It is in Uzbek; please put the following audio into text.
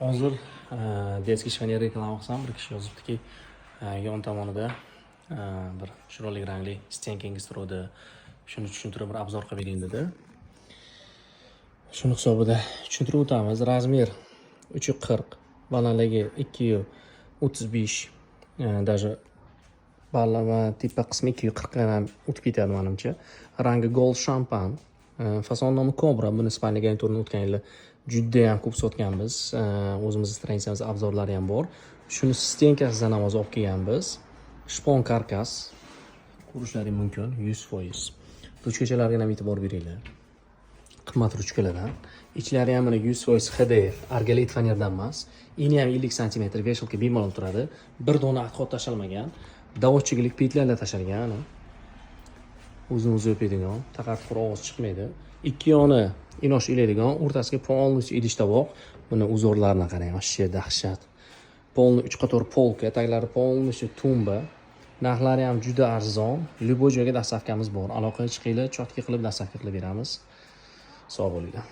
Hozir детский шифоньер reklama qilsam, bir kishi yozibdiki, yon tomonida bir chiroyli rangli стенка ngiz turadi, shuni tushuntirib bir обзор qilib bering, dedi. Shuni hisobida tushuntirib o'tamiz. Размер 3,40, balandligi 2,35, даже baland tepa qismi 2,40 ham o'tib ketadi manimcha. Rangi gold shampan, fason nomi Kobra. Buni спальный garniturni o'tgan yili judayam ko'p sotganmiz. O'zimizni страница mizda обзор lari ham bor. Shuni стенка sidan ham hozir olib kelganmiz. Shpon karkas, ko'rishlaring mumkin, 100%. Ruchkachalarga ham e'tibor beringlar, qimmat ruchkalardan. Ichlari ham mana 100% HDF, orgalit fanerdan emas. Ini ham 50 santimetr, вешалка bemalol turadi. Bir dona отход tashalmagan, доводчик lik петля lar tashalgan. Ana, o'zini o'zi yopadigan, taqar tuqur ovoz chiqmaydi. Ikki yoni inosh ilaydigan, o'rtasiga полностью idish tovoq. Buni узор larini qarang, вообще dahshat. Полный uch qator polka, taglari полностью тумба. Narxlari ham juda arzon. Любой joyga доставка miz bor, aloqaga chiqinglar, чётко qilib доставка qilib beramiz. Sog' bo'linglar.